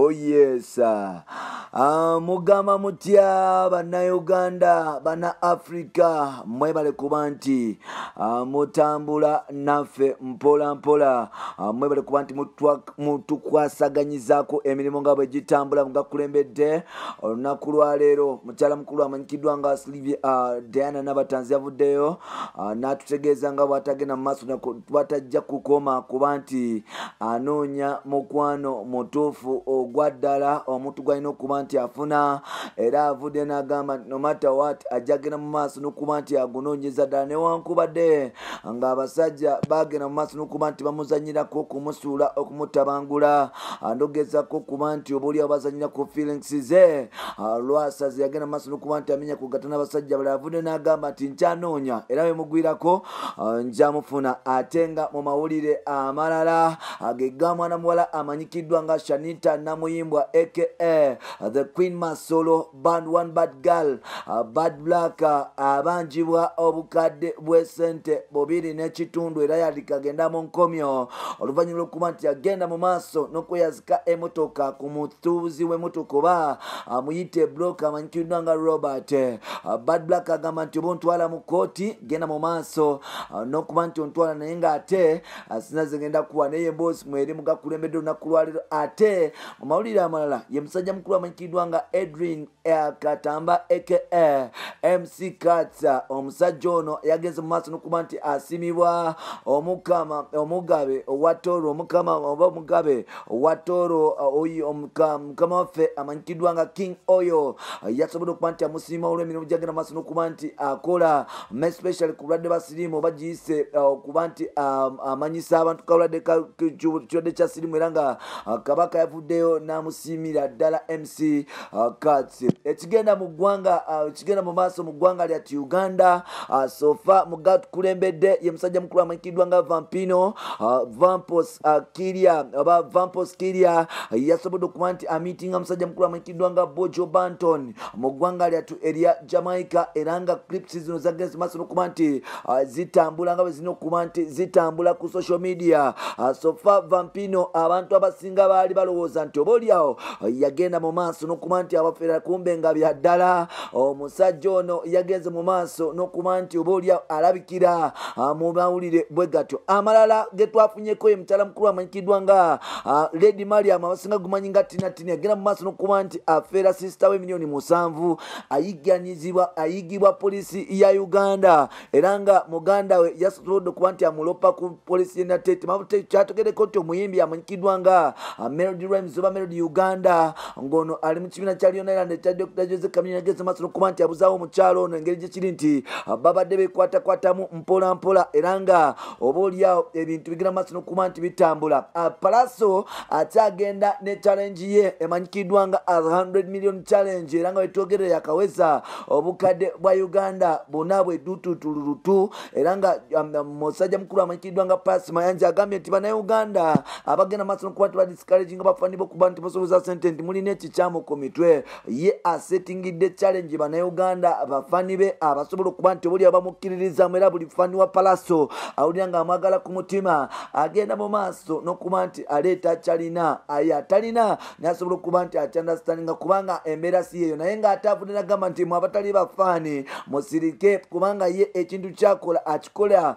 Oh yes. Mugamba mutya bannayuganda, banna Africa, mwebale kuba nti mutambula naffe mpola mpola, mwebale kuba nti mutukwasaganyizaako emirimu nga bwe gitambula mugakulembedde. Olunaku lwaleero mukyala mukulu amanyikiddwa nga Diana Nabatanzi yavuddeyo n'atutegeeza nga bw'atagenda mu maaso, bw'atajja kukoma kuba nti anoonya mukwano mutuufu ogwa ddala, omuntu gw'alina okuba nti afuna. Era avudde n'agamba no matter what ajja genda mu maaso n'okuba nti agunoonyeza ddala, newankubadde ng'abasajja bagenda mu maaso n'okuba nti bamuzannyirako okumusuula, okumutabangula, ndogezako okuba nti oba oliawo bazannyira ku feelings ze. Lwasaze yagenda mu maaso n'okuba nti amenya kugatta n'abasajja balala. Avudde n'agamba nti nkyanoonya era bwe mugwirako njamufuna. Ate nga mu mawulire amalala ge ga mwana muwala amanyikiddwa nga Shanita Namuyimbwa aka The Queen Masolo Band One Bad Girl, Bad Black, abanjibwa obukadde bw'essente 2.5, era yali kagenda mu nkomyo oluvannyuma lw'okuba nti yagenda mu maaso n'okweyazika emmotoka ku mutuuzi w'emmotoka oba amuyite broker amanyikiddwa nga Robert. Bad Black agamba nti oba ontwala mu kkooti, genda mu maaso n'okuba nti ontwala, naye ng'ate sina ze ngenda kuwa. Naye emboozi mweri mugakulembedde olunaku lwaleero. Ate mu mawulire amalala ye musajja mukulu amanyikiddwa nga Edwin Katamba aka MC Katsa. Omusajja ono yagenze mu maaso n'okuba nti asimibwa omukama omugabe owa Toro, omukama oba omugabe owa Toro, oyo mukama waffe amanyikiddwa nga King Oyo, yasobodde okuba nti amusiima olw'emirimu gyagenda mu maaso n'okuba nti akola, especially ku bulwadde bwa siriimu oba giyise okuba nti amanyisa abantu kirwadde kya siriimu, era nga kabaka yavuddeyo n'amusiimira ddala MC Katsi. Ekigenda mu ggwanga, ekigenda mu maaso mu ggwanga lyattu Uganda, so far mugakulembedde ye musajja mukulu amanyikiddwa nga Vampino, Vampos Kiria oba Vampos Kiria, yasobodde okuba nti amiitinga musajja mukulu amanyikiddwa nga Bojo Banton mu ggwanga lyattu erya Jamaica, era nga clips zino zagenze maaso n'okuba nti zitambula nga bwe zirina okuba nti zitambula ku social media. So far Vampino abantu abasinga baali balowooza nti oba oliawo yagenda mu maaso n'okuba nti abafera, kumbe nga bya ddala. Omusajja ono yagenze mu maaso n'okuba nti oba oliawo alabikira mu mawulire bwe gatyo. Amalala ge twafunyeko ye mukyala mukulu amanyikiddwa nga Lady Mariam, abasinga gumanyi nga Tina Tina, yagenda mu maaso n'okuba nti afeera sisita we 7 miliyoni, ayigibwa poliisi ya Uganda, era nga muganda we yasobodde okuba nti amulopa ku poliisi y'e Nateete. Kyatogereko nti omuyimbi amanyikiddwa nga Melody Rhymes oba Melody Uganda, ng'ono ali mu kibiina kya Leone Island ekya Dr. Jose Chameleone, yageze maaso n'okuba nti abuzaawo omukyalo ono, engeri gye kiri nti babadde bekwatakwatamu mpola mpola, era nga oba oliawo ebintu bigenda maaso n'okuba nti bitambula. Palaso akyagenda ne challenge ye emanyikiddwa nga 100 million challenge, era nga wetwogerera yakaweza obukadde bwa Uganda bonna bwe dututulurutu, era nga musajja mukulu amanyikiddwa nga Pasi Mayanja agambye nti bannayuganda abagenda maaso n'okuba nti badiscouraging abafani bokuba nti basoboza sente nti mulina ekikyamu ku mitwe. Ye asetingidde challenge bannayuganda, bafani be abasobola okuba nti obuli abamukkiririzamu, era buli fani wa Palaso awulira nga amwagala ku mutima agenda mu maaso n'okuba nti aleeta kyalina, aye atalina naye asobola okuba nti akyunderstandinga kubanga embeera si yeeyo. Naye ng'ate avudde nagamba nti mwe abatali bafaani musirike, kubanga ye ekintu kyakola akikola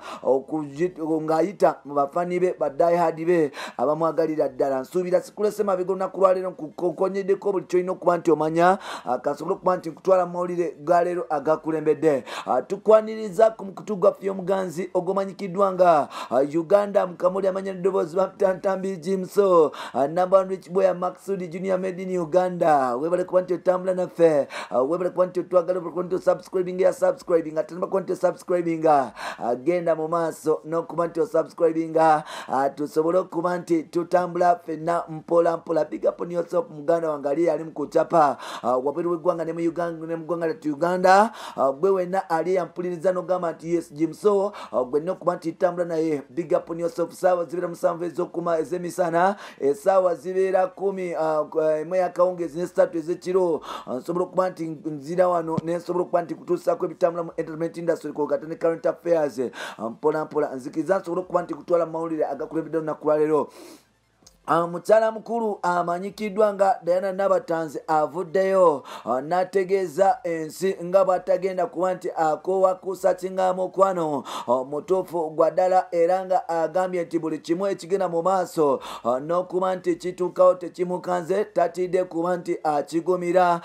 ng'ayita mu bafani be, ba diehard be abamwagalira ddala. Nsuubira sikulese mabega olunaku lwaleero, nkonyeddeko buli kyolina okuba nti omanya, kasobole okuba nti nkutwala mu mawulire ga leero agakulembedde. Tukwaniriza ku mukutu gwaffe omuganzi ogumanyikiddwa nga Uganda Mukamuli, amanya n'eddoboozi Bamtantambi Jimso, number one rich boy Maxudi Junior made in Uganda. Webale kuba nti otambula naffe, webale kuba nti otwagala, webale kuba nti osubscribing ya subscribing, ate kuba nti osubscribing, genda mu maaso n'okuba nti osubscribing, tusobole okuba nti tutambula ffenna mpola mpola. Big up on yourself, muganda wange ali ali mu kucapa wabweru w'eggwanga ne mu Uganda ne mu ggwanga lyattu Uganda. Gwe wenna ali yampuliriza n'ogamba nti yes Jimso, gwe nina okuba nti tambula naye, big up on yourself. Saawa zibeera 7 ez'okuma ez'emisana, essaawa zibeera 11 yakawungeezi ne 3 ez'ekiro, nsobola okuba nti nzira wano nensobola okuba nti kutuusaako ebitambula mu entertainment industry kwogata ne current affairs mpola mpola. Nzikiriza nsobola okuba nti kutwala mu mawulire agakulembedde olunaku lwaleero. Mukyala mukulu amanyikiddwa nga Diana Nabatanzi avuddeyo n'ategeeza ensi nga bw'atagenda kuba nti akoowa kusakinga mukwano mutuufu gwa ddala, era nga agambye nti buli kimu ekigenda mu maaso n'okuba nti kituukawo tekimukanze, tatidde kuba nti akigumira,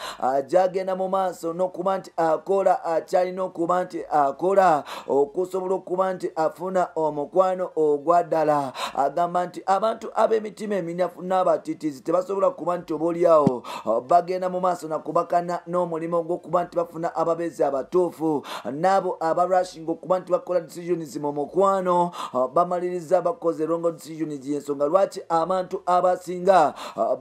gyagenda mu maaso n'okuba nti akola akyalina okuba nti akola okusobola okuba nti afuna omukwano ogwa ddala. Agamba nti abantu ab'emitima eminyafu n'abatitizi tebasobola kuba nti obaoliawo bagenda mu maaso nakubakana n'omulimu ogw'okuba nti bafuna ababeezi abatuufu, n'abo abarushinga okuba nti bakola decisions mu mukwano bamaliriza bakoze wrong decisions. Ensonga lwaki abantu abasinga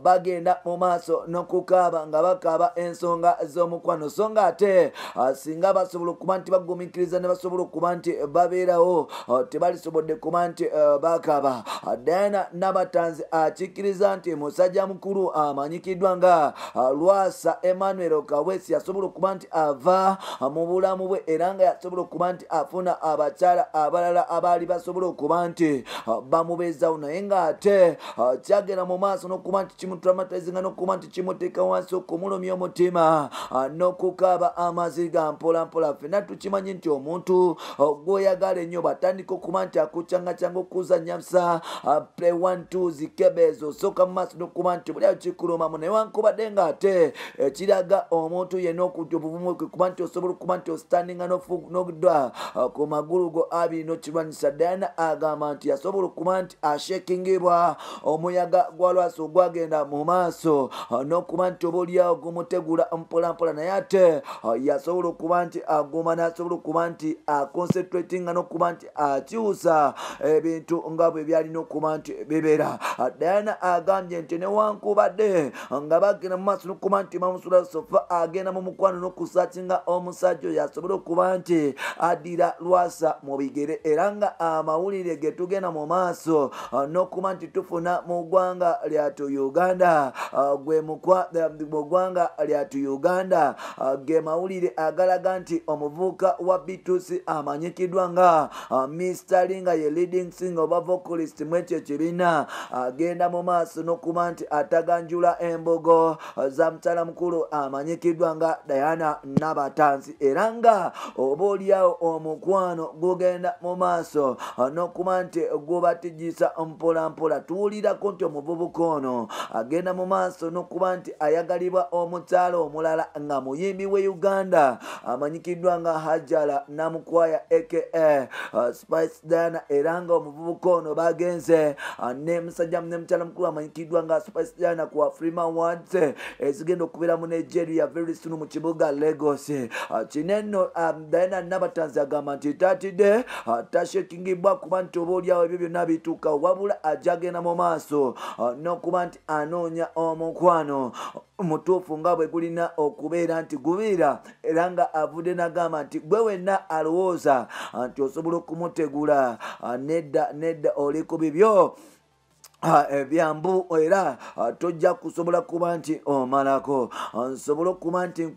bagenda mu maaso n'okukaaba nga bakaaba ensonga z'omukwano, so nga ate singa basobola okuba nti bagumiikiriza ne basobola okuba nti babeerawo tebalisobodde kuba nti bakaaba. Diana Nabatanzi akikkiriza nti musajja mukulu amanyikiddwa nga Lwasa Emmanuel Kaweesi yasobola okuba nti ava mu bulamu bwe, era nga yasobola okuba nti afuna abakyala abalala abaali basobola okuba nti bamubeezawo, naye ng'ate kyagenda mu maaso n'okuba nti kimutraumatizinga n'okuba nti kimuteeka wansi okumulumya omutima n'okukaaba amaziga mpola mpola. Ffenna tukimanyi nti omuntu gw'oyagala ennyo bw'atandika okuba nti akucangacanga okuzannyasa play 1 2 zikebezo osooka mu maaso n'okuba nti buli awo kikulumamu, naye wankubadde ng'ate ekiraga omuntu yenna okujja obuvumu kwe kuba nti osobola okuba nti ositandinga n'odda ku magulu go abiri n'okirwanyisa. Diana agamba nti yasobola okuba nti ashekingibwa omuyaga gwa Lwasa ogwagenda mu maaso n'okuba nti oba oliawo gumutegula mpola mpola, naye ate yasobola okuba nti aguma n'asobola okuba nti aconcentratinga n'okuba nti akyusa ebintu nga bwe byalina okuba nti bibeera. Diana agambye nti newankubadde nga bagenda mu maaso n'okuba nti bamusula sofa, agenda mu mukwano n'okusakinga omusajja oyo asobole okuba nti addira Lwasa mu bigere, era nga amawulire ge tugenda mu maaso n'okuba nti tufuna mu ggwanga lyatu Uganda, gwe mu ggwanga lyatu Uganda ge mawulire agalaga nti omuvubuka wa B2C amanyikiddwa nga Mr. Linga ye leading singer oba vocalist mu ekyo ekibiina agenda mu maaso n'okuba nti ataganjula embogo za mukyala mukulu amanyikiddwa nga Diana Nabatanzi, era nga oba oliawo omukwano gugenda mu maaso n'okuba nti gubatijisa mpola mpola. Tuwulirako nti omuvubuka ono agenda mu maaso n'okuba nti ayagalibwa omukyala omulala nga muyimbi we Uganda amanyikiddwa nga Hajara Namukwaya aka Spice Diana, era nga omuvubuka ono bagenze ne musajja ne mukyala mukulu amanyikiddwa nga Spice Diana ku Afrima Awards ezigenda okubeera mu Nigeria very soon mu kibuga Lagos. Kino nno Diana Nabatanzi agamba nti tatidde tashekingibwa kuba nti oba oliawo ebyo byonna bituuka, wabula ajja agenda mu maaso n'okuba nti anoonya omukwano mutuufu nga bwe gulina okubeera nti gubiira, era nga avudde n'agamba nti gwe wenna alowooza nti osobola okumutegula nedda nedda oli ku bibyo ebyambu, era tojja kusobola kuba nti omalako. Nsobola okuba nti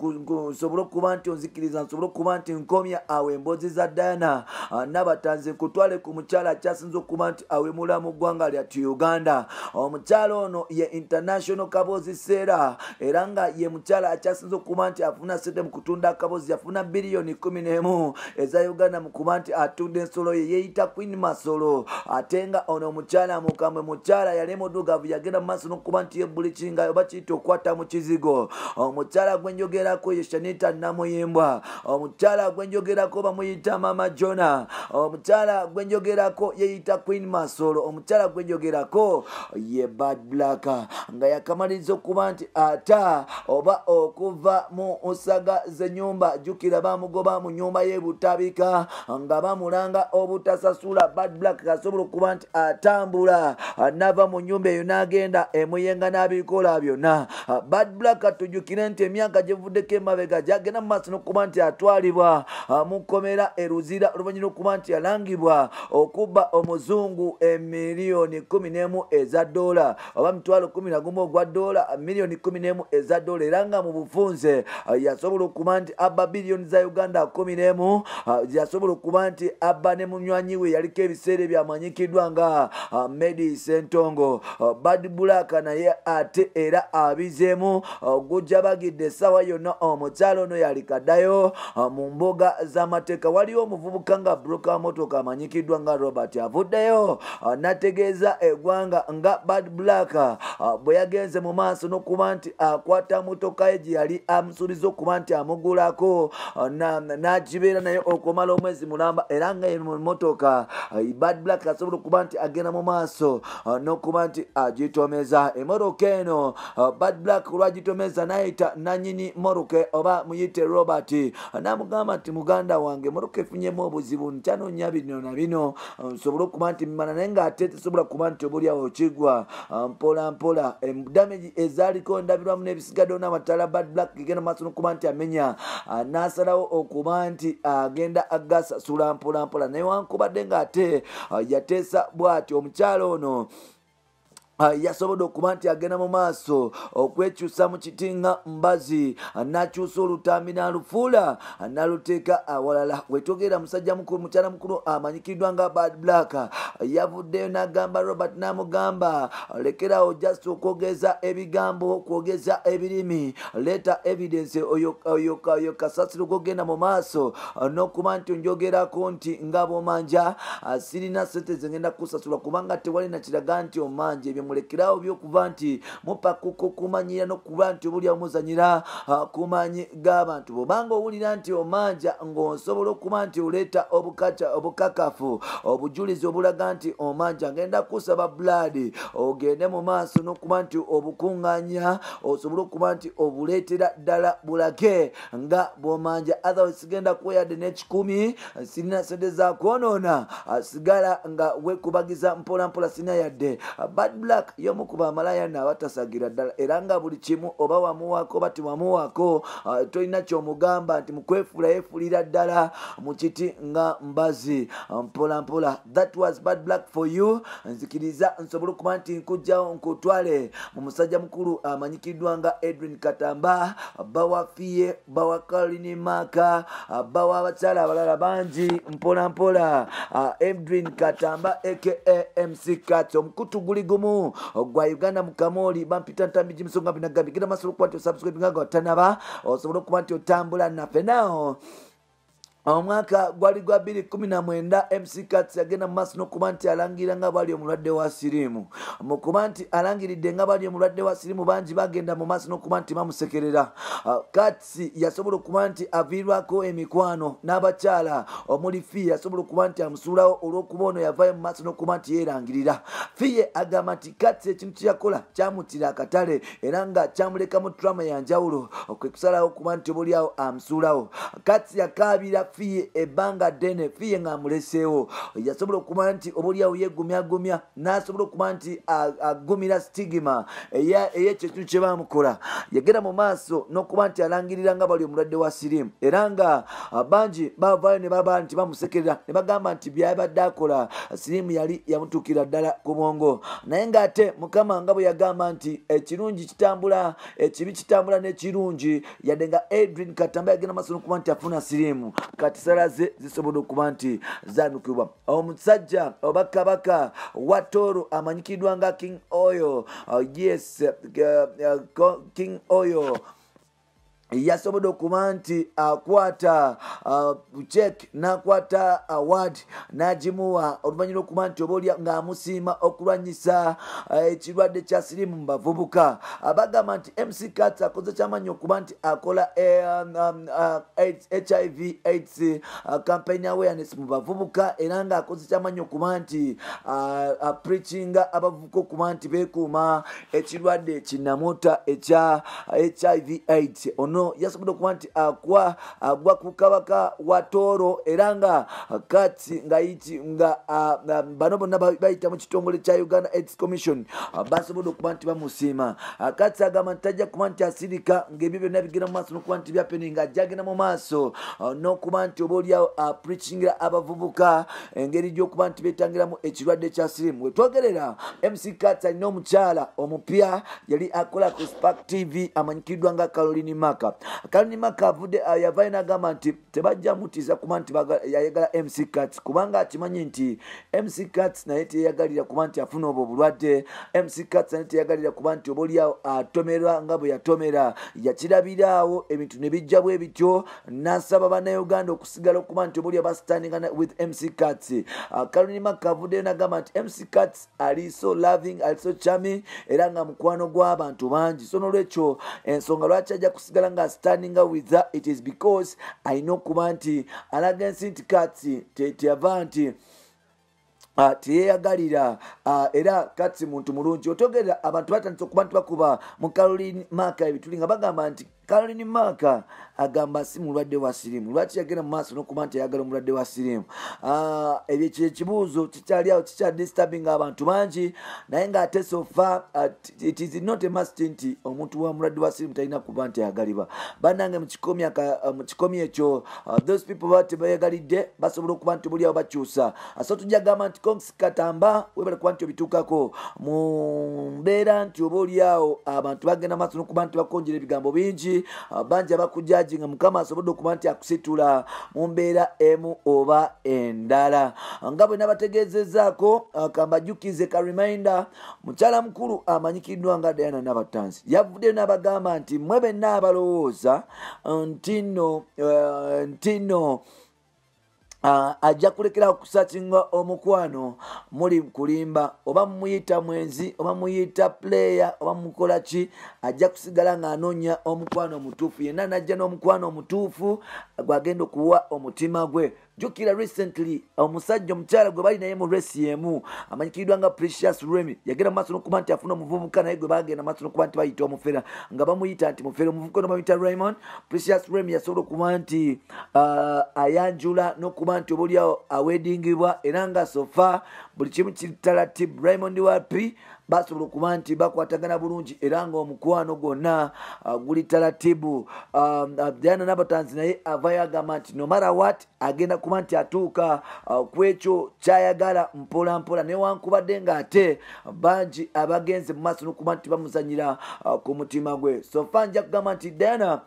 nsobola okuba nti onzikiriza, nsobola okuba nti nkomya awo emboozi za Diana Nabatanzi nkutwale ku mukyala akyasinze okuba nti awemula mu ggwanga lyattu Uganda. Omukyala ono ye international kabozi seera, era nga ye mukyala akyasinze okuba nti afuna ssente mu kutunda akabozi, yafuna biliyoni 11 eza Uganda mu kuba nti atunda ensolo ye yeeyita Queen Masolo. Ate nga ono omukyala mukambwe, mukyala yali muddugavu, yagenda mu maaso n'okuba nti yebulikinga oba kiyita okwata mu kizigo. Omukyala gwe njogerako ye Shanita Namuyimbwa, omukyala gwe njogerako bamuyita Mama Jona, omukyala gwe njogerako yeeyita Queen Masolo, omukyala gwe njogerako ye Bad Black, nga yakamaliriza okuba nti ata oba okuva mu nsaga z'ennyumba. Jjukira bamugoba mu nnyumba y'e Butabika nga bamulanga obutasasula. Bad Black asobola okuba nti atambula n'ava mu nnyumba eyo n'agenda emuyenga n'abikola byonna. Bad Black tujjukire nti emyaka gyevuddeko emabega gyagenda mu maaso n'okuba nti atwalibwa mu kkomera e Luzira oluvannyuma lw'okuba nti yalangibwa okubba omuzungu emiliyoni 11 eza dola oba 11,000 ogwa dola, miliyoni 11 eza dola, era nga mu bufunze yasobola okuba nti abba biliyoni za Uganda 11, yasobola okuba nti abba ne munywanyi we yaliko ebiseera ebyamanyikiddwa nga Medi Sento. Ssentongo. Bad Black naye ate era abizeemu gujja bagidde essaawa yonna omukyala ono yali kaddayo mu mbuga z'amateeka. Waliwo omuvubuka nga broka motoka amanyikiddwa nga Robert avuddeyo n'ategeeza eggwanga nga Bad Black bwe yagenze mu maaso n'okuba nti akwata motoka ye gye yali amusuubiza okuba nti amugulako n'agibeera naye okumala omwezi mulamba, era nga emotoka Bad Black asobola okuba nti agenda mu maaso n'okuba nti agitomeza emotoka eno. Bad Black olwagitomeza n'ayita nannyini motoka oba muyite Robert, n'amugamba nti muganda wange motoka efunyemu obuzibu, nkyanoonya bino na bino nsobole okuba nti mmala, naye ng'ate tesobola kuba nti obulyawo kigwa mpola mpola. Damage ezaaliko ndabirwamu n'ebisigadde n'amatala Bad Black egenda maaso n'okuba nti amenya, n'asalawo okuba nti agenda agasasula mpola mpola, naye wankubadde ng'ate yateesa bw'ati omukyala ono yasobodde okuba nti agenda mu maaso okwekyusa mu kiti nga mbazi, n'akyusa olutambi n'alufuula n'aluteeka awalala. Wetwogerera musajja mukulu, mukyala mukulu amanyikiddwa nga Bad Black yavuddeyo n'agamba Robert, n'amugamba lekerawo just okwogeza ebigambo, okwogeza ebirimi, leeta evidence oyo kasasiro gogenda mu maaso n'okuba nti onjogerako nti nga bw'omanja sirina ssente zengenda kusasula kubanga tewali na kiraga nti omanja. Ebyo mulekerawo by'okuba nti mupakuka okumanyira n'okuba nti obulya omuzanyira ku maanyi g'abantu. Bw'obanga owulira nti omanja ng'osobola okuba nti oleeta obukakafu, obujulizi obulaga nti omanja, ngenda kusaba blood ogende mu maaso n'okuba nti obukuŋŋaanya osobole okuba nti obuleetera ddala bulage nga bw'omanja. Otherwise sigenda kuweyadde n'ekikumi, sirina ssente za kwonoona, sigala nga weekubagiza mpola mpola, sirina yadde. Bad Black y'omu ku bamalaya n'abatasagira ddala, era nga buli kimu oba wamuwaako oba tewamuwaako tolina ky'omugamba nti mukwefuula yeefuulira ddala mu kiti nga mbazi mpola mpola. That was Bad Black for you. Nzikiriza nsobole okuba nti nkugjawo nkutwale mu musajja mukulu amanyikiddwa nga Edwin Katamba, bawa Fiye, bawa Caroline Maka, bawa abakyala abalala bangi mpola mpola. Edwin Katamba aka MC Kats, omukutu guli gumu gwa Uganda mukamoli bampita ntambi jimusonga binagambi genda maaso okuba nti osubscribe nga otanaba osobola okuba nti otambula naffe. Naawo omwaka gwali gwa 2019 MC Kats yagenda mu maaso n'okuba nti alangira nga bwali omulwadde wa siriimu. Mu kuba nti alangiridde nga bwali omulwadde wa siriimu, bangi bagenda mu maaso n'okuba nti bamusekerera. Kats yasobola okuba nti aviirwako emikwano n'abakyala omuli Fiye, yasobola okuba nti amusuulawo olw'okuba ono yavaayo mu maaso n'okuba nti yeerangirira. Fiye agamba nti Kats ekintu kye yakola kyamutira akatale era nga kyamuleka mu trauma ya njawulo, kwe kusalawo okuba nti obuliawo amusuulawo. Kats yakaabira Fiye ebbanga ddene, Fiye ng'amuleseewo. Yasobola okuba nti obuliawo yeegumyagumya n'asobola okuba nti agumira stigma ey'ekyo ekintu kye baamukola. Yagenda mu maaso n'okuba nti alangirira nga bali omulwadde wa siriimu, era nga bangi bavaayo ne baba nti bamusekerera ne bagamba nti byabadde akola siriimu yali yamutuukira ddala ku bwongo. Naye ng'ate Mukama nga bwe yagamba nti ekirungi kitambula, ekibi kitambula n'ekirungi, yadde nga Edwin Katamba yagenda maaso n'okuba nti afuna siriimu, kati sala ze zisobola okuba nti zaanukibwa. Omusajja oba kabaka wa Tooro amanyikiddwa nga King Oyo, yes, King Oyo yasobodde okuba nti akwata check n'akwata award n'agimuwa oluvannyuma lw'okuba nti oba olya ng'amusiima okulwanyisa ekirwadde kya siriimu mu bavubuka. Bagamba nti MC Kats akoze kyamaanyi okuba nti akola HIV AIDS campaign awareness mu bavubuka, era ng'akoze kyamaanyi okuba nti preachinga abavubuka okuba nti beekuuma ekirwadde kinnamuta ekya HIV AIDS. Ono yasobodde okuba nti agwa ku kabaka wa Tooro, era nga Kats nga bano bonna bayita mu kitongole kya Uganda AIDS Commission basobodde okuba nti bamusiima. Kats agamba nti tajja kuba nti asirika ng'ebyo byonna bigenda mu maaso n'okuba nti byappeninga, ajja agenda mu maaso n'okuba nti oba oliawo apreachingira abavubuka engeri gy'okuba nti beetangiramu ekirwadde kya siriimu. Wetwogerera MC Kats alina omukyala omupya yali akola ku Spark TV amanyikiddwa nga Caroline Maka. Maka. Caroline Maka avudde yavayo n'agamba nti tebajja mutiisa kuba nti yayagala MC Kats, kubanga akimanyi nti MC Kats naye teyagalira kuba nti afuna obwo obulwadde. MC Kats naye teyagalira kuba nti oba oliawo atomerwa nga bwe yatomera, yakirabiraawo ebintu ne bijja bwe bityo. N'asaba bannayuganda okusigala okuba nti oba oliawo bastandinga with MC Kats. Caroline Maka avuddeyo n'agamba nti MC Kats ali so loving, ali so charming, era nga mukwano gw'abantu bangi. So n'olwekyo ensonga lwaki ajja kusigala nga standing with her, it is because alina okuba nti alaga ensi nti Kats teyava nti teyeyagalira, era Kats muntu mulungi. Otogerera abantu batandise okuba nti bakuba mu Caroline Maka ebituli nga bagamba nti Caroline Maka agamba si mulwadde wa siriimu, lwaki yagenda mu maaso n'okuba nti ayagala omulwadde wa siriimu? Ebyo ekibuuzo kikyali awo, kikya disturbing abantu bangi, naye ng'ate so far it is not a must nti omuntu wa mulwadde wa siriimu talina kuba nti ayagalibwa. Bannange, mu kikomi ekyo, those people baba tebayagalidde basobola okuba nti buli awo bakyusa. So tujja gamba nti Kongs Katamba, webale kuba nti obituukako mu mbeera nti oba oli awo abantu bagenda maaso n'okuba nti bakonjera ebigambo bingi, bangi abakujaji nga Mukama asobodde okuba nti akusitula mu mbeera emu oba endala. Nga bwe nabategeezezaako, kambajjukize ka reminder, mukyala mukulu amanyikiddwa nga Diana Nabatanzi yavuddeyo n'abagamba nti mmwe benna abalowooza nti nno ajja kulekera okusakinga omukwano, muli kulimba. Oba mumuyita mwenzi, oba muyita player, oba mukola ki, ajja kusigala ng'anoonya omukwano omutuufu. Yenna najja n'omukwano omutuufu gwagenda okuwa omutima gwe. Jjukira recently omusajja, omukyala gwe bali naye mu race emu amanyikiddwa nga Precious Remy, yagenda mu maaso n'okuba nti afuna omuvubuka naye gwe bagenda maaso n'okuba nti bayita omufera, nga bamuyita nti mufera. Omuvubuka ono bamuyita Raymond. Precious Remy yasobola okuba nti ayanjula n'okuba nti obaoliawo awedingibwa, era nga so far buli kimu kiri. Raymond wapi basobola okuba nti bakwatagana bulungi, era nga omukwano gwonna guli taratibu. Diana Nabatanzi naye avayo agamba nti no matter what, agenda kuba nti atuuka ku ekyo kyayagala mpola mpola, newankubadde ng'ate bangi abagenze mu maaso n'okuba nti bamuzanyira ku mutima gwe. So far nja kugamba nti Diana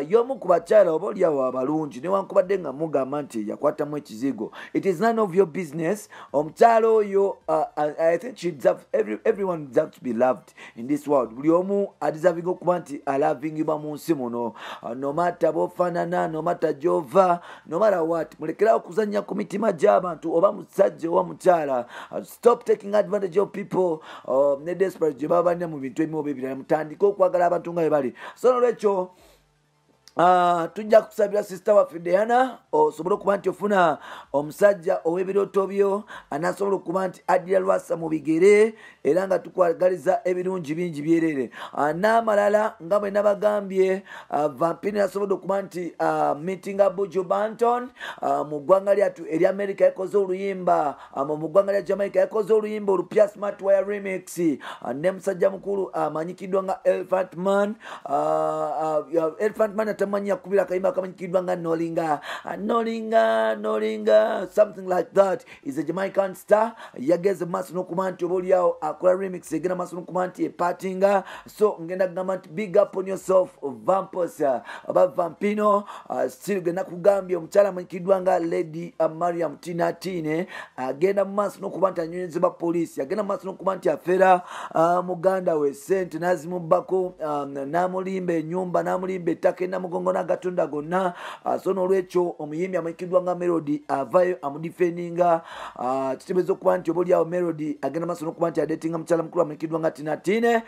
y'omu ku bakyala oba oliawo abalungi, newankubadde nga mugamba nti yakwatamu ekizigo. It is none of your business. Omukyala oyo, I think she deserves, everyone deserves to be loved in this world. Buli omu adeservinga okuba nti alavingibwa mu nsi muno, no matter bw'ofaanana, no matter gy'ova, no matter what. Mulekerawo okuzannya ku mitima gy'abantu, oba musajja oba mukyala. Stop taking advantage of people ne desperate gye baba balina mu bintu ebimu oba ebirala. Mutandike okwagala abantu nga bwe bali. So nolwekyo tujja kusabira sister waffe Diana osobole okuba nti ofuna omusajja ow'ebirooto byo anasobola okuba nti addira lwasa mu bigere, era nga tukwagaliza ebirungi bingi byerere. N'amalala nga bwe nabagambye, Vampino yasobodde okuba nti meetinga Buju Banton mu ggwanga lyattu erya America. Yakoze oluyimba mu ggwanga lya Jamaica, yakoze oluyimba olupya, Smart Wire Remix, ne musajja mukulu amanyikiddwa nga Elephant Man. Elephant Man atamanyi akubira akayimba akamanyikiddwa nga Nolinga Nolinga Nolinga, something like that, is a Jamaican star. Yageze maaso n'okuba nti oba oliawo akola remix egenda maaso n'okuba nti epatinga. So ngenda kugamba nti big up on yourself, Vampos oba Vampino. Still genda kugambye omukyala amanyikiddwa nga Lady Mariam Tinatine agenda mu maaso n'okuba nti anyonyezebwa poliisi. Agenda mu maaso n'okuba nti afera muganda we sente n'azimubbako, n'amulimba ennyumba, n'amulimba ettaka enamugongo n'agatunda gonna. So n'olwekyo omuyimbi amanyikiddwa nga Melody avayo amudifendinga. Kitegeeza okuba nti oba oliawo Melody agenda maaso n'okuba nti adetinga mukyala mukulu amanyikiddwa nga Tinatine.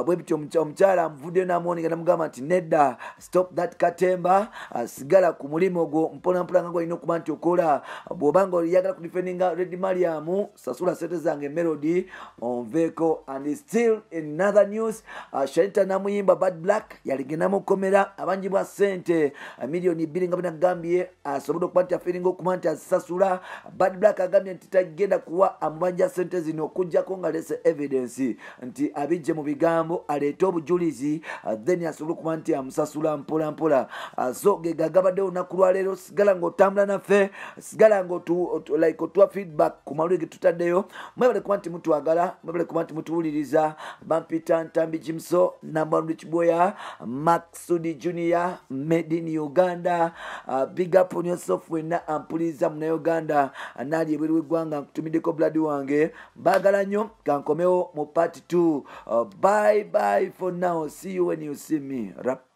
Bwe bityo omukyala amuvuddeyo n'amuwoninga, namugamba nti nedda, stop that katemba, sigala ku mulimu ogwo mpolampola nga gwalina okuba nti okola. Bw'obanga oyagala kudifendinga Lady Mariam, sasula sente zange, Melody, onveeko. And still in other news, Sharita namuyimba Bad Black yaligenda mukomera abangi bwa sente 2 million nga bwenagambye, asobodde okuba nti afeelinga okuba nti azisasula. Bad Black agambye nti tagenda kuwa amubanja sente zino okugjako nga lese evidence, nti abijje mu bigambo, aleete obujulizi, then asobole okuba nti amusasula mpola mpola. So gegagabaddewo olunaku lwaleero. Sigala ng'otambula naffe, sigala nga like otuwa feedback ku mawulire ge tutaddeyo. Mwebale kuba nti mutwagala, mwebale kuba nti mutuwuliriza. Bampita Ntambi Jimso Nambwandu Kiboya Maxudi Junior, made in Uganda. Big up on yourself wenna ampuliriza, Munauganda naali ebweru w'eggwanga, nkutumiddeko blood wange. Baagala nnyo. Kankomewo mu part 2. Bye bye for now, see you when you see me. Rap.